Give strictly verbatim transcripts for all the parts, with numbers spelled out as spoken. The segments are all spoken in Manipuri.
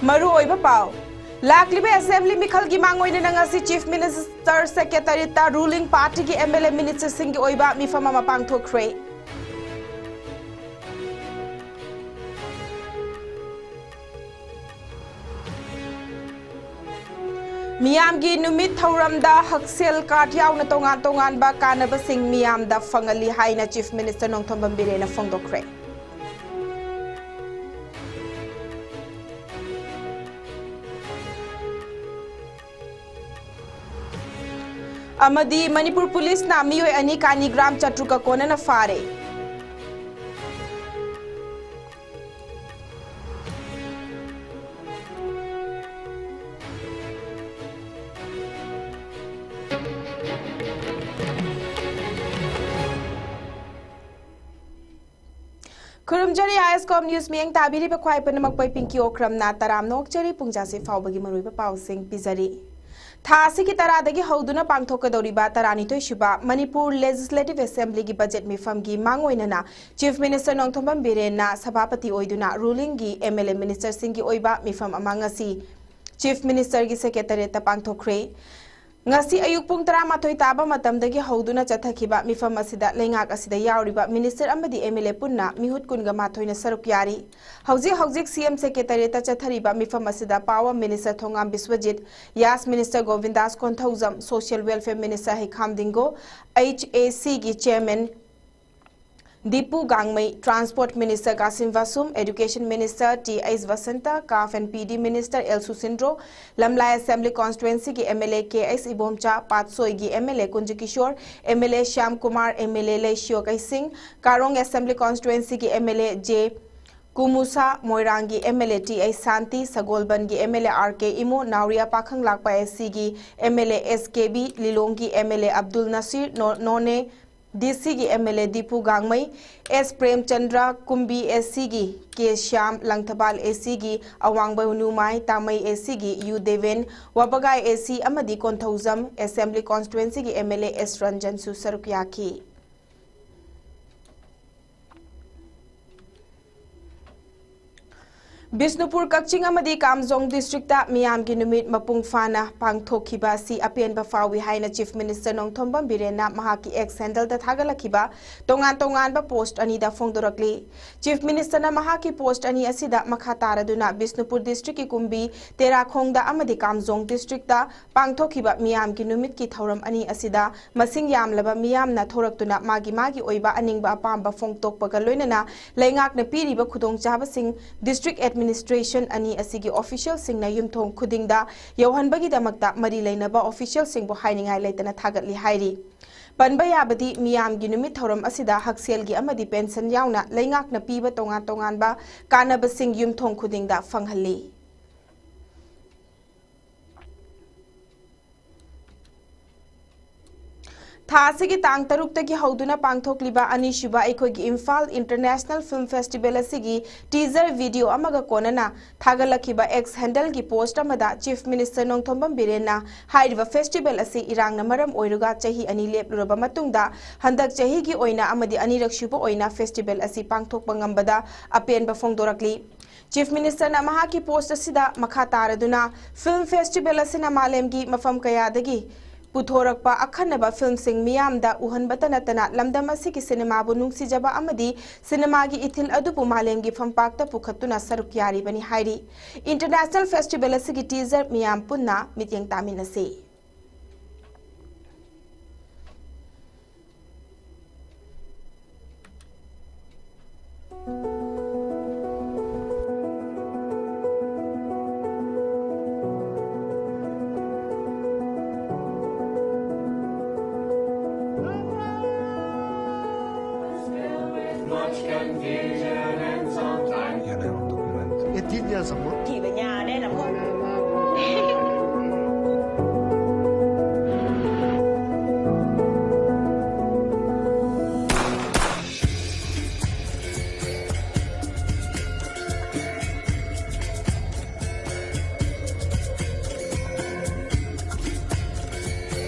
ꯃꯔꯨꯑꯣꯏꯕ ꯄꯥꯎ꯫ ꯂꯥꯛꯂꯤꯕ ꯑꯦꯁꯦꯝꯕ꯭ꯂꯤ ꯃꯤꯈꯜꯒꯤ ꯃꯥꯡꯑꯣꯏꯅꯅ ꯉꯁꯤ ꯆꯤꯐ ꯃꯤꯅꯤꯁꯇꯔ ꯁꯦꯀ꯭ꯔꯦꯇꯦꯔꯤꯌꯦꯠꯇ ꯔꯨꯂꯤꯡ ꯄꯥꯔꯇꯤꯒꯤ ꯑꯦꯝ ꯑꯦꯜ ꯑꯦ ꯃꯤꯅꯤꯁꯇꯔꯁꯤꯡꯒꯤ ꯑꯣꯏꯕ ꯃꯤꯐꯝ ꯑꯃ ꯄꯥꯡꯊꯣꯛꯈ꯭ꯔꯦ꯫ ꯃꯤꯌꯥꯝꯒꯤ ꯅꯨꯃꯤꯠ ꯊꯧꯔꯝꯗ ꯍꯛꯁꯦꯜ ꯀꯥꯔꯗ ꯌꯥꯎꯅ ꯇꯣꯉꯥꯟ ꯇꯣꯉꯥꯟꯕ ꯀꯥꯟꯅꯕꯁꯤꯡ ꯃꯤꯌꯥꯝꯗ ꯐꯪꯍꯜꯂꯤ ꯍꯥꯏꯅ ꯆꯤꯐ ꯃꯤꯅꯤꯁꯇꯔ ꯅꯣꯡꯊꯣꯝꯕꯝ ꯕꯤꯔꯦꯟꯅ ꯐꯣꯡꯗꯣꯛꯈ꯭ꯔꯦ꯫ ꯑꯃꯗꯤ ꯃꯅꯤꯄꯨꯔ ꯄꯨꯂꯤꯁꯅ ꯃꯤꯑꯣꯏ ꯑꯅꯤ ꯀꯥꯅꯤ ꯒ꯭ꯔꯥꯝ ꯆꯥꯇ꯭ꯔꯨꯛꯀ ꯀꯣꯟꯅꯅ ꯐꯥꯔꯦ꯫ ꯈꯨꯔꯨꯝꯖꯔꯤ ꯑꯥꯏ ꯑꯦꯁ ꯀꯣꯝ ꯅ꯭ꯌꯨꯁ ꯃꯤꯠꯌꯦꯡ ꯇꯥꯕꯤꯔꯤꯕ ꯈ꯭ꯋꯥꯏ ꯄꯨꯝꯅꯃꯛꯄꯨ ꯑꯩ ꯄꯤꯡꯀꯤ ꯑꯣꯀ꯭ꯔꯝꯅ ꯇꯔꯥꯝꯅ ꯑꯣꯛꯆꯔꯤ꯫ ꯄꯨꯡꯖꯥꯁꯤ ꯐꯥꯎꯕꯒꯤ ꯃꯔꯨꯑꯣꯏꯕ ꯄꯥꯎꯁꯤꯡ ꯄꯤꯖꯔꯤ꯫ ꯊꯥ ꯑꯁꯤꯒꯤ ꯇꯔꯥꯗꯒꯤ ꯍꯧꯗꯨꯅ ꯄꯥꯡꯊꯣꯛꯀꯗꯧꯔꯤꯕ ꯇꯔꯥꯅꯤꯊꯣꯏ ꯁꯨꯕ ꯃꯅꯤꯄꯨꯔ ꯂꯦꯖꯤꯁꯂꯦꯇꯤꯚ ꯑꯦꯁꯦꯝꯕ꯭ꯂꯤꯒꯤ ꯕꯖꯦꯠ ꯃꯤꯐꯝꯒꯤ ꯃꯥꯡꯑꯣꯏꯅꯅ ꯆꯤꯐ ꯃꯤꯅꯤꯁꯇꯔ ꯅꯣꯡꯊꯣꯝꯕꯝ ꯕꯤꯔꯦꯟꯅ ꯁꯚꯥꯄꯇꯤ ꯑꯣꯏꯗꯨꯅ ꯔꯨꯂꯤꯡꯒꯤ ꯑꯦꯝ ꯑꯦꯜ ꯑꯦ ꯃꯤꯅꯤꯁꯇꯔꯁꯤꯡꯒꯤ ꯑꯣꯏꯕ ꯃꯤꯐꯝ ꯑꯃ ꯉꯁꯤ ꯆꯤꯐ ꯃꯤꯅꯤꯁꯇꯔꯒꯤ ꯁꯦꯀ꯭ꯔꯦꯇꯦꯔꯤꯌꯦꯠꯇ ꯄꯥꯡꯊꯣꯛꯈ꯭ꯔꯦ꯫ ꯉꯁꯤ ꯑꯌꯨꯛ ꯄꯨꯡ ꯇꯔꯥꯃꯥꯊꯣꯏ ꯇꯥꯕ ꯃꯇꯝꯗꯒꯤ ꯍꯧꯗꯨꯅ ꯆꯠꯊꯈꯤꯕ ꯃꯤꯐꯝ ꯑꯁꯤꯗ ꯂꯩꯉꯥꯛ ꯑꯁꯤꯗ ꯌꯥꯎꯔꯤꯕ ꯃꯤꯅꯤꯁꯇꯔ ꯑꯃꯗꯤ ꯑꯦꯝ ꯑꯦꯜ ꯑꯦ ꯄꯨꯟꯅ ꯃꯤꯍꯨꯠ ꯀꯨꯟꯒ ꯃꯥꯊꯣꯏꯅ ꯁꯔꯨꯛ ꯌꯥꯔꯤ꯫ ꯍꯧꯖꯤꯛ ꯍꯧꯖꯤꯛ ꯁꯤ ꯑꯦꯝ ꯁꯦꯀ꯭ꯔꯦꯇꯦꯔꯤꯌꯦꯠꯇ ꯆꯠꯊꯔꯤꯕ ꯃꯤꯐꯝ ꯑꯁꯤꯗ power minister Thongam Biswajit, YAS minister Govindas Konthoujam, social welfare minister Heikham Dingo, H A ꯁꯤꯒꯤ chairman Dipu Gangmei, transport minister Khashim Vashum, education minister T H Basanta, CAF and P D minister L Susindro, Lamlai assembly ꯀꯣꯟꯁꯇꯤꯇ꯭ꯋꯦꯟꯁꯤꯒꯤ M L A K H Ibomcha, ꯄꯥꯠꯁꯣꯏꯒꯤ M L A Kunjakishor, M L A Shyam Kumar, M L A Leishiyo Keishing, Karong assembly ꯀꯣꯟꯁꯇꯤꯇ꯭ꯋꯦꯟꯁꯤꯒꯤ ꯑꯦꯝ ꯑꯦꯜ ꯑꯦ ꯖꯦ ꯀꯨꯃꯨꯁꯥ, ꯃꯣꯏꯔꯥꯡꯒꯤ M L A T H Shanti, ꯁꯒꯣꯜꯕꯟꯒꯤ M L A R K Imo, Naoriya Pakhanglakpa S ꯁꯤꯒꯤ M L A S K B, ꯂꯤꯂꯣꯡꯒꯤ M L A Abdul Nasir, ꯅꯣ-, ꯅꯣꯅꯦ ꯗꯤ ꯁꯤꯒꯤ M L A Dipu Gangmei, S Premchandra, Kumbi S ꯁꯤꯒꯤ ꯀꯦ ꯁ꯭ꯌꯥꯝ, ꯂꯪꯊꯕꯥꯜ ꯑꯦꯁ ꯁꯤꯒꯤ ꯑꯋꯥꯡꯕ ꯅꯨꯃꯥꯏ, ꯇꯥꯃꯩ ꯑꯦꯁ ꯁꯤꯒꯤ ꯌꯨ ꯗꯦꯕꯦꯟ, ꯋꯥꯕꯒꯥꯏ ꯑꯦꯁ ꯁꯤ ꯑꯃꯗꯤ ꯀꯣꯟꯊꯧꯖꯝ ꯑꯦꯁꯦꯝꯕ꯭ꯂꯤ ꯀꯣꯟꯁꯇꯤꯇ꯭ꯋꯦꯟꯁꯤꯒꯤ ꯑꯦꯝ ꯑꯦꯜ ꯑꯦ ꯑꯦꯁ ꯔꯟꯖꯟꯁꯨ ꯁꯔꯨꯛ ꯌꯥꯈꯤ꯫ ꯕꯤꯁꯅꯨꯄꯨꯔ, ꯀꯛꯆꯤꯡ ꯑꯃꯗꯤ ꯀꯥꯝꯖꯣꯡ district ꯇ ꯃꯤꯌꯥꯝꯒꯤ ꯅꯨꯃꯤꯠ ꯃꯄꯨꯡ ꯐꯥꯅ ꯄꯥꯡꯊꯣꯛꯈꯤꯕ ꯑꯁꯤ ꯑꯄꯦꯟꯕ ꯐꯥꯎꯏ ꯍꯥꯏꯅ Chief Minister ꯅꯣꯡꯊꯣꯝꯕꯝ ꯕꯤꯔꯦꯟꯅ ꯃꯍꯥꯛꯀꯤ X handle ꯗ ꯊꯥꯒꯠꯂꯛꯈꯤꯕ ꯇꯣꯉꯥꯟ ꯇꯣꯉꯥꯟꯕ post ꯑꯅꯤꯗ ꯐꯣꯡꯗꯣꯔꯛꯂꯤ꯫ Chief Minister ꯅ ꯃꯍꯥꯛꯀꯤ post ꯑꯅꯤ ꯑꯁꯤꯗ ꯃꯈꯥ ꯇꯥꯔꯗꯨꯅ ꯕꯤꯁꯅꯨꯄꯨꯔ district ꯀꯤ ꯀꯨꯝꯕꯤ ꯇꯦꯔꯥꯈꯣꯡꯗ ꯑꯃꯗꯤ ꯀꯥꯝꯖꯣꯡ district ꯇ ꯄꯥꯡꯊꯣꯛꯈꯤꯕ ꯃꯤꯌꯥꯝꯒꯤ ꯅꯨꯃꯤꯠꯀꯤ ꯊꯧꯔꯝ ꯑꯅꯤ ꯑꯁꯤꯗ ꯃꯁꯤꯡ ꯌꯥꯝꯂꯕ ꯃꯤꯌꯥꯝꯅ ꯊꯣꯔꯛꯇꯨꯅ ꯃꯥꯒꯤ ꯃꯥꯒꯤ ꯑꯣꯏꯕ ꯑꯅꯤꯡꯕ ꯑꯄꯥꯝꯕ ꯐꯣꯡꯗꯣꯛꯄꯒ ꯂꯣꯏꯅꯅ ꯂꯩꯉꯥꯛꯅ ꯄꯤꯔꯤꯕ ꯈꯨꯗꯣꯡꯆꯥꯕꯁꯤꯡ, district administration ꯑꯅꯤ ꯑꯁꯤꯒꯤ official ꯁꯤꯡꯅ ꯌꯨꯝꯊꯣꯡ ꯈꯨꯗꯤꯡꯗ ꯌꯧꯍꯟꯕꯒꯤꯗꯃꯛꯇ ꯃꯔꯤ ꯂꯩꯅꯕ official ꯁꯤꯡꯕꯨ ꯍꯥꯏꯅꯤꯡꯉꯥꯏ ꯂꯩꯇꯅ ꯊꯥꯒꯠꯂꯤ ꯍꯥꯏꯔꯤ꯫ ꯄꯟꯕ ꯌꯥꯕꯗꯤ, ꯃꯤꯌꯥꯝꯒꯤ ꯅꯨꯃꯤꯠ ꯊꯧꯔꯝ ꯑꯁꯤꯗ ꯍꯛꯁꯦꯜꯒꯤ ꯑꯃꯗꯤ pension ꯌꯥꯎꯅ ꯂꯩꯉꯥꯛꯅ ꯄꯤꯕ ꯇꯣꯉꯥꯟ ꯇꯣꯉꯥꯟꯕ ꯀꯥꯟꯅꯕꯁꯤꯡ ꯌꯨꯝꯊꯣꯡ ꯈꯨꯗꯤꯡꯗ ꯐꯪꯍꯜꯂꯤ꯫ ꯊꯥ ꯑꯁꯤꯒꯤ ꯇꯥꯡ ꯇꯔꯨꯛꯇꯒꯤ ꯍꯧꯗꯨꯅ ꯄꯥꯡꯊꯣꯛꯂꯤꯕ ꯑꯅꯤꯁꯨꯕ ꯑꯩꯈꯣꯏꯒꯤ ꯏꯝꯐꯥꯜ International Film Festival ꯑꯁꯤꯒꯤ teaser video ꯑꯃꯒ ꯀꯣꯟꯅꯅ ꯊꯥꯒꯠꯂꯛꯈꯤꯕ X handle ꯒꯤ post ꯑꯃꯗ Chief Minister ꯅꯣꯡꯊꯣꯝꯕꯝ ꯕꯤꯔꯦꯟꯅ ꯍꯥꯏꯔꯤꯕ festival ꯑꯁꯤ ꯏꯔꯥꯡꯅ ꯃꯔꯝ ꯑꯣꯏꯔꯒ ꯆꯍꯤ ꯑꯅꯤ ꯂꯦꯞꯂꯨꯔꯕ ꯃꯇꯨꯡꯗ ꯍꯟꯗꯛ ꯆꯍꯤꯒꯤ ꯑꯣꯏꯅ ꯑꯃꯗꯤ ꯑꯅꯤꯔꯛ ꯁꯨꯕ ꯑꯣꯏꯅ festival ꯑꯁꯤ ꯄꯥꯡꯊꯣꯛꯄ ꯉꯝꯕꯗ ꯑꯄꯦꯟꯕ ꯐꯣꯡꯗꯣꯔꯛꯂꯤ꯫ Chief Minister ꯅ ꯃꯍꯥꯛꯀꯤ post ꯑꯁꯤꯗ ꯃꯈꯥ ꯇꯥꯔꯗꯨꯅ, film festival ꯑꯁꯤꯅ ꯃꯥꯂꯦꯝꯒꯤ ꯃꯐꯝ ꯀꯌꯥꯗꯒꯤ ꯄꯨꯊꯣꯔꯛꯄ ꯑꯈꯟꯅꯕ film ꯁꯤꯡ ꯃꯤꯌꯥꯝꯗ ꯎꯍꯟꯕꯇ ꯅꯠꯇꯅ ꯂꯝꯗꯝ ꯑꯁꯤꯒꯤ ꯁꯤꯅꯦꯃꯥꯕꯨ ꯅꯨꯡꯁꯤꯖꯕ ꯑꯃꯗꯤ ꯁꯤꯅꯦꯃꯥꯒꯤ ꯏꯊꯤꯜ ꯑꯗꯨꯕꯨ ꯃꯥꯂꯦꯝꯒꯤ ꯐꯝꯄꯥꯛꯇ ꯄꯨꯈꯠꯇꯨꯅ ꯁꯔꯨꯛ ꯌꯥꯔꯤꯕꯅꯤ ꯍꯥꯏꯔꯤ꯫ International festival ꯑꯁꯤꯒꯤ teaser ꯃꯤꯌꯥꯝ ꯄꯨꯟꯅ ꯃꯤꯠꯌꯦꯡ ꯇꯥꯃꯤꯟꯅꯁꯤ꯫ Ethnia sama. Thì về nhà đây là không.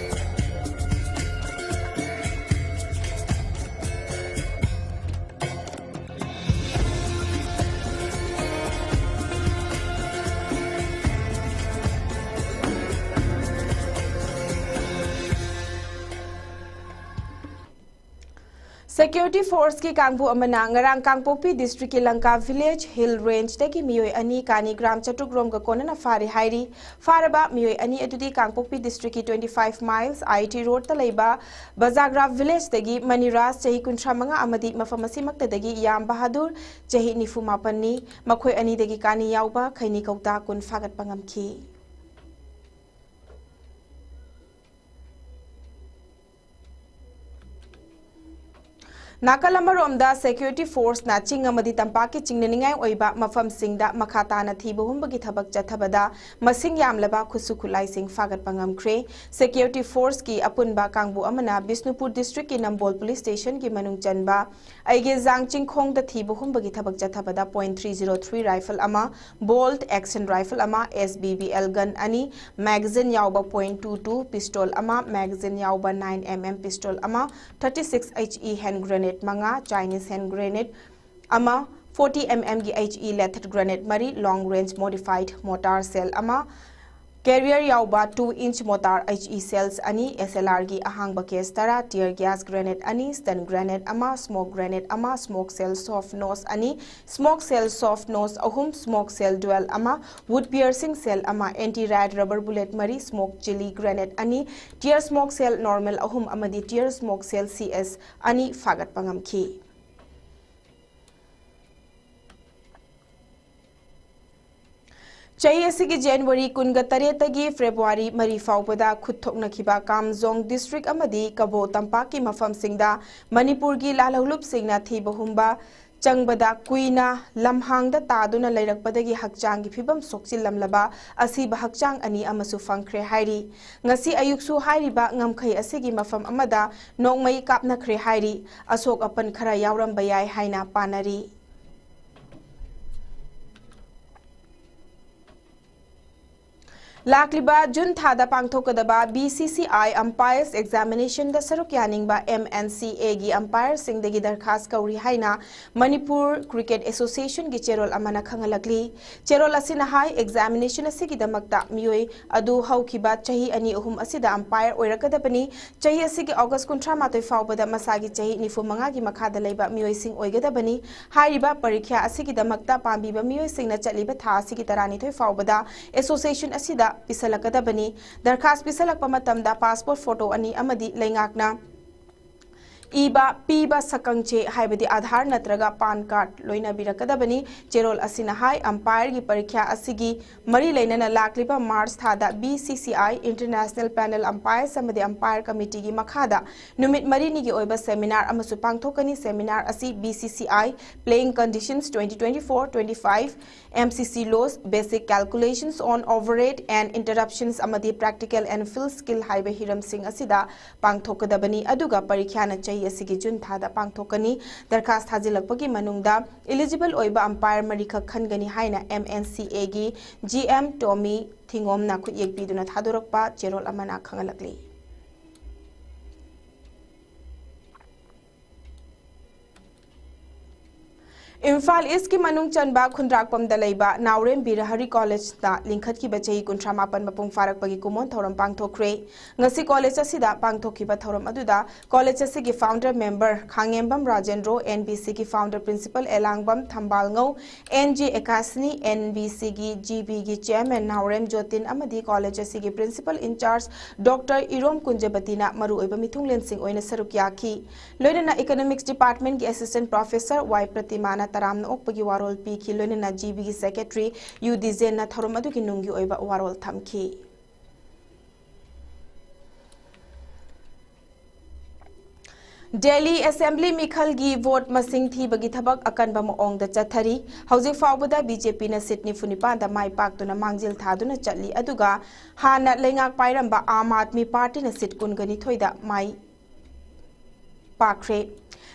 Security Force ꯀꯤ ꯀꯥꯡꯕꯨ ꯑꯃꯅ ꯉꯔꯥꯡ ꯀꯥꯡꯄꯣꯛꯄꯤ district ꯀꯤ ꯂꯪꯀꯥ village hill range ꯗꯒꯤ ꯃꯤꯑꯣꯏ ꯑꯅꯤ ꯀꯥꯅꯤ gram ꯆꯥꯇ꯭ꯔꯨꯛ ꯔꯣꯝꯒ ꯀꯣꯟꯅꯅ ꯐꯥꯔꯦ ꯍꯥꯏꯔꯤ꯫ ꯐꯥꯔꯕ ꯃꯤꯑꯣꯏ ꯑꯅꯤ ꯑꯗꯨꯗꯤ ꯀꯥꯡꯄꯣꯛꯄꯤ district ꯀꯤ twenty five miles I T road ꯇ ꯂꯩꯕ ꯕꯖꯥꯒ꯭ꯔꯥ village ꯗꯒꯤ ꯃꯅꯤꯔꯥꯖ, ꯆꯍꯤ ꯀꯨꯟꯊ꯭ꯔꯥ ꯃꯉꯥ, ꯑꯃꯗꯤ ꯃꯐꯝ ꯑꯁꯤꯃꯛꯇꯗꯒꯤ ꯌꯥꯝ ꯕꯍꯥꯗꯨꯔ, ꯆꯍꯤ ꯅꯤꯐꯨ ꯃꯥꯄꯟꯅꯤ꯫ ꯃꯈꯣꯏ ꯑꯅꯤꯗꯒꯤ ꯀꯥꯅꯤ ꯌꯥꯎꯕ ꯈꯩꯅꯤ ꯀꯧꯇꯥ ꯀꯨꯟ ꯐꯥꯒꯠꯄ ꯉꯝꯈꯤ꯫ ꯅꯥꯀꯜ ꯑꯃꯔꯣꯝꯗ, Security Force ꯅ ꯆꯤꯡ ꯑꯃꯗꯤ ꯇꯝꯄꯥꯛꯀꯤ ꯆꯤꯡꯅꯅꯤꯡꯉꯥꯏ ꯑꯣꯏꯕ ꯃꯐꯝꯁꯤꯡꯗ ꯃꯈꯥ ꯇꯥꯅ ꯊꯤꯕ ꯍꯨꯝꯕꯒꯤ ꯊꯕꯛ ꯆꯠꯊꯕꯗ ꯃꯁꯤꯡ ꯌꯥꯝꯂꯕ ꯈꯨꯠꯁꯨ ꯈꯨꯠꯂꯥꯏꯁꯤꯡ ꯐꯥꯒꯠꯄ ꯉꯝꯈ꯭ꯔꯦ꯫ Security Force ꯀꯤ ꯑꯄꯨꯟꯕ ꯀꯥꯡꯕꯨ ꯑꯃꯅ ꯕꯤꯁꯅꯨꯄꯨꯔ district ꯀꯤ ꯅꯝꯕꯣꯜ police station ꯒꯤ ꯃꯅꯨꯡ ꯆꯟꯕ ꯑꯩꯒꯦꯖꯥꯡ ꯆꯤꯡꯈꯣꯡꯗ ꯊꯤꯕ ꯍꯨꯝꯕꯒꯤ ꯊꯕꯛ ꯆꯠꯊꯕꯗ point three zero three rifle ꯑꯃ, bolt action rifle ꯑꯃ, S B B L gun ꯑꯅꯤ, magazine ꯌꯥꯎꯕ point two two pistol ꯑꯃ, magazine ꯌꯥꯎꯕ nine M M pistol ꯑꯃ, thirty six H E hand grenade ꯃꯉꯥ, Chinese hand grenade ꯑꯃ, forty M M ꯒꯤ H E leather grenade ꯃꯔꯤ, long range modified mortar shell ꯑꯃ, carrier ꯌꯥꯎꯕ two inch mortar H E shells ꯑꯅꯤ, S L R ꯒꯤ ꯑꯍꯥꯡꯕ case ꯇꯔꯥ, tear gas grenade ꯑꯅꯤ, stun grenade ꯑꯃ, smoke grenade ꯑꯃ, smoke shell soft nose ꯑꯅꯤ, smoke shell soft nose ꯑꯍꯨꯝ, smoke shell dual ꯑꯃ, wood piercing shell ꯑꯃ, anti riot rubber bullet ꯃꯔꯤ, smoke chili grenade ꯑꯅꯤ, tear smoke shell normal ꯑꯍꯨꯝ ꯑꯃꯗꯤ tear smoke shell C S ꯑꯅꯤ ꯐꯥꯒꯠꯄ ꯉꯝꯈꯤ꯫ ꯆꯍꯤ ꯑꯁꯤꯒꯤ January ꯀꯨꯟꯒ ꯇꯔꯦꯠꯇꯒꯤ February ꯃꯔꯤ ꯐꯥꯎꯕꯗ ꯈꯨꯠ ꯊꯣꯛꯅꯈꯤꯕ ꯀꯥꯝꯖꯣꯡ district ꯑꯃꯗꯤ ꯀꯕꯣ ꯇꯝꯄꯥꯛꯀꯤ ꯃꯐꯝꯁꯤꯡꯗ ꯃꯅꯤꯄꯨꯔꯒꯤ ꯂꯥꯜꯍꯧꯂꯨꯞꯁꯤꯡꯅ ꯊꯤꯕ ꯍꯨꯝꯕ ꯆꯪꯕꯗ ꯀꯨꯏꯅ ꯂꯝꯍꯥꯡꯗ ꯇꯥꯗꯨꯅ ꯂꯩꯔꯛꯄꯗꯒꯤ ꯍꯛꯆꯥꯡꯒꯤ ꯐꯤꯕꯝ ꯁꯣꯛꯆꯤꯜꯂꯝꯂꯕ ꯑꯁꯤꯕ ꯍꯛꯆꯥꯡ ꯑꯅꯤ ꯑꯃꯁꯨ ꯐꯪꯈ꯭ꯔꯦ ꯍꯥꯏꯔꯤ꯫ ꯉꯁꯤ ꯑꯌꯨꯛꯁꯨ ꯍꯥꯏꯔꯤꯕ ꯉꯝꯈꯩ ꯑꯁꯤꯒꯤ ꯃꯐꯝ ꯑꯃꯗ ꯅꯣꯡꯃꯩ ꯀꯥꯞꯅꯈ꯭ꯔꯦ ꯍꯥꯏꯔꯤ꯫ ꯑꯁꯣꯛ ꯑꯄꯟ ꯈꯔ ꯌꯥꯎꯔꯝꯕ ꯌꯥꯏ ꯍꯥꯏꯅ ꯄꯥꯅꯔꯤ꯫ ꯂꯥꯛꯂꯤꯕ ꯖꯨꯟ ꯊꯥꯗ ꯄꯥꯡꯊꯣꯛꯀꯗꯕ B C C I Umpires Examination ꯗ ꯁꯔꯨꯛ ꯌꯥꯅꯤꯡꯕ M N C A ꯒꯤ umpire ꯁꯤꯡꯗꯒꯤ ꯗꯔꯈꯥꯁ ꯀꯧꯔꯤ ꯍꯥꯏꯅ ꯃꯅꯤꯄꯨꯔ Cricket Association ꯒꯤ ꯆꯦꯔꯣꯜ ꯑꯃꯅ ꯈꯪꯍꯜꯂꯛꯂꯤ꯫ ꯆꯦꯔꯣꯜ ꯑꯁꯤꯅ ꯍꯥꯏ, examination ꯑꯁꯤꯒꯤꯗꯃꯛꯇ ꯃꯤꯑꯣꯏ ꯑꯗꯨ ꯍꯧꯈꯤꯕ ꯆꯍꯤ ꯑꯅꯤ ꯑꯍꯨꯝ ꯑꯁꯤꯗ umpire ꯑꯣꯏꯔꯛꯀꯗꯕꯅꯤ꯫ ꯆꯍꯤ ꯑꯁꯤꯒꯤ August ꯀꯨꯟꯊ꯭ꯔꯥ ꯃꯥꯊꯣꯏ ꯐꯥꯎꯕꯗ ꯃꯁꯥꯒꯤ ꯆꯍꯤ ꯅꯤꯐꯨ ꯃꯉꯥꯒꯤ ꯃꯈꯥꯗ ꯂꯩꯕ ꯃꯤꯑꯣꯏꯁꯤꯡ ꯑꯣꯏꯒꯗꯕꯅꯤ꯫ ꯍꯥꯏꯔꯤꯕ ꯄꯔꯤꯈ꯭ꯌꯥ ꯑꯁꯤꯒꯤꯗꯃꯛꯇ ꯄꯥꯝꯕꯤꯕ ꯃꯤꯑꯣꯏꯁꯤꯡꯅ ꯆꯠꯂꯤꯕ ꯊꯥ ꯑꯁꯤꯒꯤ ꯇꯔꯥꯅꯤꯊꯣꯏ ꯐꯥꯎꯕꯗ association ꯑꯁꯤꯗ ꯄꯤꯁꯜꯂꯛꯀꯗꯕꯅꯤ꯫ ꯗꯔꯈꯥꯁ ꯄꯤꯁꯜꯂꯛꯄ ꯃꯇꯝꯗ passport photo ꯑꯅꯤ ꯑꯃꯗꯤ ꯂꯩꯉꯥꯛꯅ ꯏꯕ, ꯄꯤꯕ ꯁꯛꯈꯪꯆꯦ ꯍꯥꯏꯕꯗꯤ Aadhaar ꯅꯠꯇ꯭ꯔꯒ PAN card ꯂꯣꯏꯅꯕꯤꯔꯛꯀꯗꯕꯅꯤ꯫ ꯆꯦꯔꯣꯜ ꯑꯁꯤꯅ ꯍꯥꯏ, umpire ꯒꯤ ꯄꯔꯤꯈ꯭ꯌꯥ ꯑꯁꯤꯒꯤ ꯃꯔꯤ ꯂꯩꯅꯅ ꯂꯥꯛꯂꯤꯕ March ꯊꯥꯗ B C C I International Panel Umpires ꯑꯃꯗꯤ Umpire Committee ꯒꯤ ꯃꯈꯥꯗ ꯅꯨꯃꯤꯠ ꯃꯔꯤꯅꯤꯒꯤ ꯑꯣꯏꯕ seminar ꯑꯃꯁꯨ ꯄꯥꯡꯊꯣꯛꯀꯅꯤ꯫ Seminar ꯑꯁꯤ B C C I Playing Conditions twenty twenty-four twenty-five, M C C Laws, Basic Calculations on Overrate and Interruptions ꯑꯃꯗꯤ Practical and Field Skill ꯍꯥꯏꯕ ꯍꯤꯔꯝꯁꯤꯡ ꯑꯁꯤꯗ ꯄꯥꯡꯊꯣꯛꯀꯗꯕꯅꯤ꯫ ꯑꯗꯨꯒ ꯄꯔꯤꯈ꯭ꯌꯥꯅ ꯆꯍꯤ ꯑꯁꯤꯒꯤ ꯖꯨꯟ ꯊꯥꯗ ꯄꯥꯡꯊꯣꯛꯀꯅꯤ꯫ ꯗꯔꯈꯥꯁ ꯊꯥꯖꯤꯜꯂꯛꯄꯒꯤ ꯃꯅꯨꯡꯗ eligible ꯑꯣꯏꯕ umpire ꯃꯔꯤꯈꯛ ꯈꯟꯒꯅꯤ ꯍꯥꯏꯅ M N C A ꯒꯤ G M Tommy ꯊꯤꯉꯣꯝꯅ ꯈꯨꯠꯌꯦꯛ ꯄꯤꯗꯨꯅ ꯊꯥꯗꯣꯔꯛꯄ ꯆꯦꯔꯣꯜ ꯑꯃꯅ ꯈꯪꯍꯜꯂꯛꯂꯤ꯫ ꯏꯝꯐꯥꯜ ꯏꯁꯀꯤ ꯃꯅꯨꯡ ꯆꯟꯕ ꯈꯨꯟꯗ꯭ꯔꯥꯛꯄꯝꯗ ꯂꯩꯕ ꯅꯥꯎꯔꯦꯝ ꯕꯤꯔꯍꯔꯤ ꯀꯣꯂꯦꯖꯇ ꯂꯤꯡꯈꯠꯈꯤꯕ ꯆꯍꯤ ꯀꯨꯟꯊ꯭ꯔꯥ ꯃꯥꯄꯟ ꯃꯄꯨꯡ ꯐꯥꯔꯛꯄꯒꯤ ꯀꯨꯝꯑꯣꯟ ꯊꯧꯔꯝ ꯄꯥꯡꯊꯣꯛꯈ꯭ꯔꯦ꯫ ꯉꯁꯤ ꯀꯣꯂꯦꯖ ꯑꯁꯤꯗ ꯄꯥꯡꯊꯣꯛꯈꯤꯕ ꯊꯧꯔꯝ ꯑꯗꯨꯗ ꯀꯣꯂꯦꯖ ꯑꯁꯤꯒꯤ founder member ꯈꯥꯡꯉꯦꯝꯕꯝ Rajendro, N B C ꯒꯤ founder principal ꯑꯦꯂꯥꯡꯕꯝ ꯊꯝꯕꯥꯜꯉꯧ, N J ꯑꯦꯀꯥꯁꯅꯤ, N B C ꯒꯤ G B ꯒꯤ chairman ꯅꯥꯎꯔꯦꯝ ꯖꯣꯇꯤꯟ ꯑꯃꯗꯤ ꯀꯣꯂꯦꯖ ꯑꯁꯤꯒꯤ principal in charge Doctor ꯏꯔꯣꯝ ꯀꯨꯟꯖꯕꯇꯤꯅ ꯃꯔꯨꯑꯣꯏꯕ ꯃꯤꯊꯨꯡꯂꯦꯟꯁꯤꯡ ꯑꯣꯏꯅ ꯁꯔꯨꯛ ꯌꯥꯈꯤ꯫ ꯂꯣꯏꯅꯅ Economics Department ꯒꯤ Assistant Professor Y ꯄ꯭ꯔꯇꯤꯃꯥꯅ ꯇꯔꯥꯝꯅ ꯑꯣꯛꯄꯒꯤ ꯋꯥꯔꯣꯜ ꯄꯤꯈꯤ꯫ ꯂꯣꯏꯅꯅ G B ꯒꯤ Secretary ꯌꯨ ꯗꯤꯖꯦꯟꯅ ꯊꯧꯔꯝ ꯑꯗꯨꯒꯤ ꯅꯨꯡꯒꯤ ꯑꯣꯏꯕ ꯋꯥꯔꯣꯜ ꯊꯝꯈꯤ꯫ ꯗꯦꯜꯂꯤ ꯑꯦꯁꯦꯝꯕ꯭ꯂꯤ ꯃꯤꯈꯜꯒꯤ ꯚꯣꯠ ꯃꯁꯤꯡ ꯊꯤꯕꯒꯤ ꯊꯕꯛ ꯑꯀꯟꯕ ꯃꯑꯣꯡꯗ ꯆꯠꯊꯔꯤ꯫ ꯍꯧꯖꯤꯛ ꯐꯥꯎꯕꯗ B J P ꯅ seat ꯅꯤꯐꯨ ꯅꯤꯄꯥꯟꯗ ꯃꯥꯏ ꯄꯥꯛꯇꯨꯅ ꯃꯥꯡꯖꯤꯜ ꯊꯥꯗꯨꯅ ꯆꯠꯂꯤ, ꯑꯗꯨꯒ ꯍꯥꯟꯅ ꯂꯩꯉꯥꯛ ꯄꯥꯏꯔꯝꯕ ꯑꯥꯝ ꯑꯥꯗꯃꯤ ꯄꯥꯔꯇꯤꯅ seat ꯀꯨꯟꯒ ꯅꯤꯊꯣꯏꯗ ꯃꯥꯏ ꯄꯥꯛꯈ꯭ꯔꯦ꯫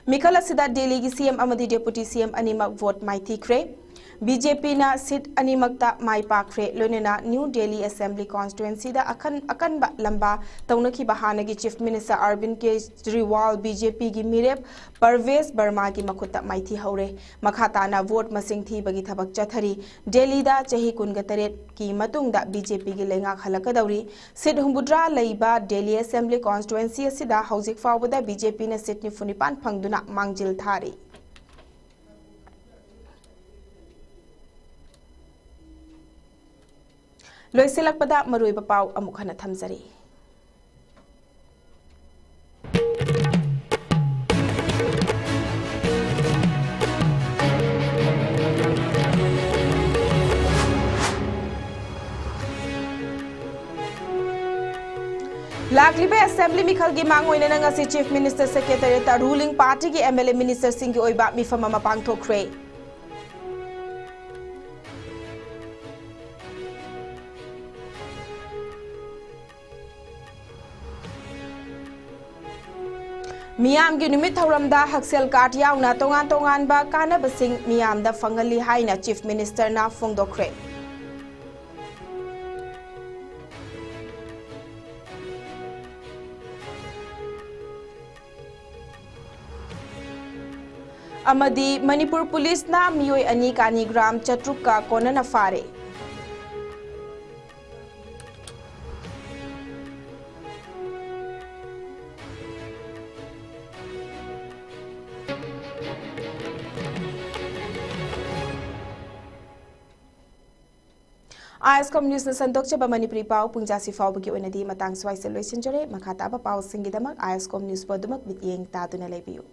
ꯃꯤꯈꯜ ꯑꯁꯤꯗ ꯗꯦꯜꯂꯤꯒꯤ C M ꯑꯃꯗꯤ Deputy C M ꯑꯅꯤꯃꯛ ꯚꯣꯠ ꯃꯥꯏꯊꯤꯈ꯭ꯔꯦ꯫ ꯕꯤ ꯖꯦ ꯄꯤꯅ ꯁꯤꯠ ꯑꯅꯤꯃꯛꯇ ꯃꯥꯏ ꯄꯥꯛꯈ꯭ꯔꯦ꯫ ꯂꯣꯏꯅꯅ ꯅ꯭ꯌꯨ ꯗꯦꯜꯂꯤ ꯑꯦꯁꯦꯝꯕ꯭ꯂꯤ ꯀꯣꯟꯁꯇꯤꯇ꯭ꯋꯦꯟꯁꯤꯗ ꯑꯀꯟ-, ꯑꯀꯟꯕ ꯂꯝꯕꯥ ꯇꯧꯅꯈꯤꯕ ꯍꯥꯟꯅꯒꯤ chief minister ꯑꯔꯕꯤꯟ Kejriwal B J ꯄꯤꯒꯤ ꯃꯤꯔꯦꯞ ꯄꯔꯚꯦꯖ ꯕꯔꯃꯥꯒꯤ ꯃꯈꯨꯠꯇ ꯃꯥꯏꯊꯤꯍꯧꯔꯦ꯫ ꯃꯈꯥ ꯇꯥꯅ ꯚꯣꯠ ꯃꯁꯤꯡ ꯊꯤꯕꯒꯤ ꯊꯕꯛ ꯆꯠꯊꯔꯤ꯫ ꯗꯦꯜꯂꯤꯗ ꯆꯍꯤ ꯀꯨꯟꯒ ꯇꯔꯦꯠꯀꯤ ꯃꯇꯨꯡꯗ ꯕꯤ ꯖꯦ ꯄꯤꯒꯤ ꯂꯩꯉꯥꯛ ꯍꯜꯂꯛꯀꯗꯧꯔꯤ꯫ ꯁꯤꯠ ꯍꯨꯝꯐꯨꯇꯔꯥ ꯂꯩꯕ ꯗꯦꯜꯂꯤ ꯑꯦꯁꯦꯝꯕ꯭ꯂꯤ ꯀꯣꯟꯁꯇꯤꯇ꯭ꯋꯦꯟꯁꯤ ꯑꯁꯤꯗ ꯍꯧꯖꯤꯛ ꯐꯥꯎꯕꯗ ꯕꯤ ꯖꯦ ꯄꯤꯅ ꯁꯤꯠ ꯅꯤꯐꯨ ꯅꯤꯄꯥꯟ ꯐꯪꯗꯨꯅ ꯃꯥꯡꯖꯤꯜ ꯊꯥꯔꯤ꯫ ꯂꯣꯏꯁꯤꯜꯂꯛꯄꯗ ꯃꯔꯨꯑꯣꯏꯕ ꯄꯥꯎ ꯑꯃꯨꯛ ꯍꯟꯅ ꯊꯝꯖꯔꯤ꯫ ꯂꯥꯛꯂꯤꯕ ꯑꯦꯁꯦꯝꯕ꯭ꯂꯤ ꯃꯤꯈꯜꯒꯤ ꯃꯥꯡꯑꯣꯏꯅꯅ ꯉꯁꯤ ꯆꯤꯐ ꯃꯤꯅꯤꯁꯇꯔ ꯁꯦꯀ꯭ꯔꯦꯇꯦꯔꯤꯌꯦꯠꯇ ꯔꯨꯂꯤꯡ ꯄꯥꯔꯇꯤꯒꯤ ꯑꯦꯝ ꯑꯦꯜ ꯑꯦ ꯃꯤꯅꯤꯁꯇꯔꯁꯤꯡꯒꯤ ꯑꯣꯏꯕ ꯃꯤꯐꯝ ꯑꯃ ꯄꯥꯡꯊꯣꯛꯈ꯭ꯔꯦ꯫ ꯃꯤꯌꯥꯝꯒꯤ ꯅꯨꯃꯤꯠ ꯊꯧꯔꯝꯗ ꯍꯛꯁꯦꯜ ꯀꯥꯔꯗ ꯌꯥꯎꯅ ꯇꯣꯉꯥꯟ ꯇꯣꯉꯥꯟꯕ ꯀꯥꯟꯅꯕꯁꯤꯡ ꯃꯤꯌꯥꯝꯗ ꯐꯪꯍꯜꯂꯤ ꯍꯥꯏꯅ ꯆꯤꯐ ꯃꯤꯅꯤꯁꯇꯔꯅ ꯐꯣꯡꯗꯣꯛꯈ꯭ꯔꯦ꯫ ꯑꯃꯗꯤ ꯃꯅꯤꯄꯨꯔ ꯄꯨꯂꯤꯁꯅ ꯃꯤꯑꯣꯏ ꯑꯅꯤ ꯀꯥꯅꯤ ꯒ꯭ꯔꯥꯝ ꯆꯥꯇ꯭ꯔꯨꯛꯀ ꯀꯣꯟꯅꯅ ꯐꯥꯔꯦ꯫ ꯑꯥꯏ ꯑꯦꯁ ꯀꯣꯝ ꯅ꯭ꯌꯨꯁꯅ ꯁꯟꯗꯣꯛꯆꯕ ꯃꯅꯤꯄꯨꯔꯤ ꯄꯥꯎ ꯄꯨꯡꯖꯥꯁꯤ ꯐꯥꯎꯕꯒꯤ ꯑꯣꯏꯅꯗꯤ ꯃꯇꯥꯡ ꯁ꯭ꯋꯥꯏꯁꯤꯗ ꯂꯣꯏꯁꯤꯟꯖꯔꯦ꯫ ꯃꯈꯥ ꯇꯥꯕ ꯄꯥꯎꯁꯤꯡꯒꯤꯗꯃꯛ ꯑꯥꯏ ꯑꯦꯁ ꯀꯣꯝ ꯅ꯭ꯌꯨꯁꯄꯨ ꯑꯗꯨꯃꯛ ꯃꯤꯠꯌꯦꯡ ꯇꯥꯗꯨꯅ ꯂꯩꯕꯤꯌꯨ꯫